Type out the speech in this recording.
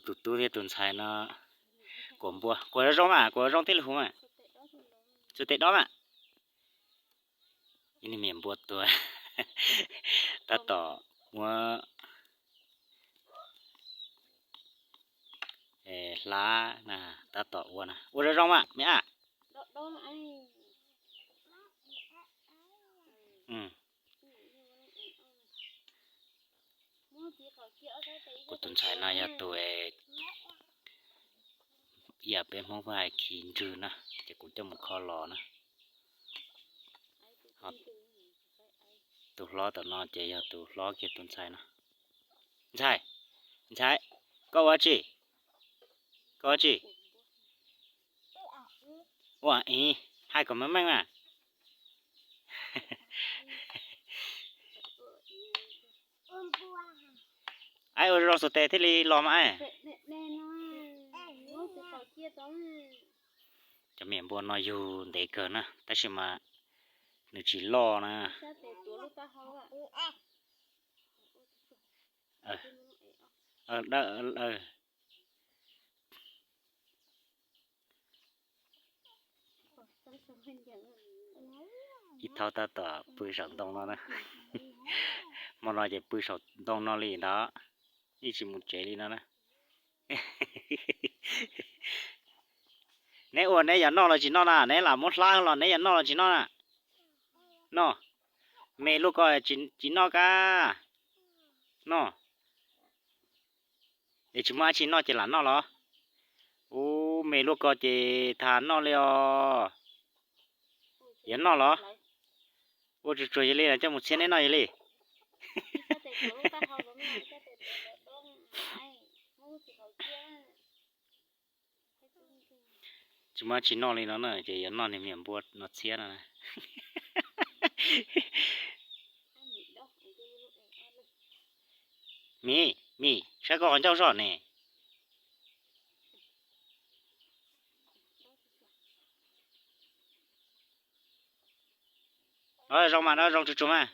Tus tub thiab tus ntxhais no kuam npua, kuam zoo zoo mas, kuam zoo thiaj li huv mas. Txua tes dob mas. Ib niag me npua tuag tab tom muab hlab na, tab tom ua na, ua zoo zoo mas me ab. Kuv tus ntxhais no yog tus, ib yam peb Hmoob hais khi ntswg na, ces kuv coj mus kho los na. Tus hlob tom no ces yog tus hlob kiag tus ntxhais no. Ntxhais, ntxhais, koj ua tsi? Koj ua tsi? Ua ib, hais kom meej meej mas. Aib, ua zoo xuas tes thiaj li los mas. Cov me npua no yug ntev kawg na, tab sis mas nws tsis loj na. Ib thaub tab tom pw saum ntoo no na. Hmo no ces pw saum ntoo no li ntawd, yeej tsis mus tsev li no na. Neb ua neb yuav noj los tsis noj na? Neb lam muab hlab los neb yuav noj los tsis noj na? Noj. Me luaj ko tsis noj kab. Noj. Es tsis muaj dab tsi noj ces lam noj los? Ub, me luaj ko ces tham noj li os. Yuav noj los? Ua tsuag tsuag yog li, coj mus txhiab neb noj yog li. Tsis muaj dab tsi noj li no na, ces yuav noj niag me npua no txhiab no na. Mim, Mim, saib koj qhov ncauj zoj ne. Zoo mas, zoo tsuag tsuag mas.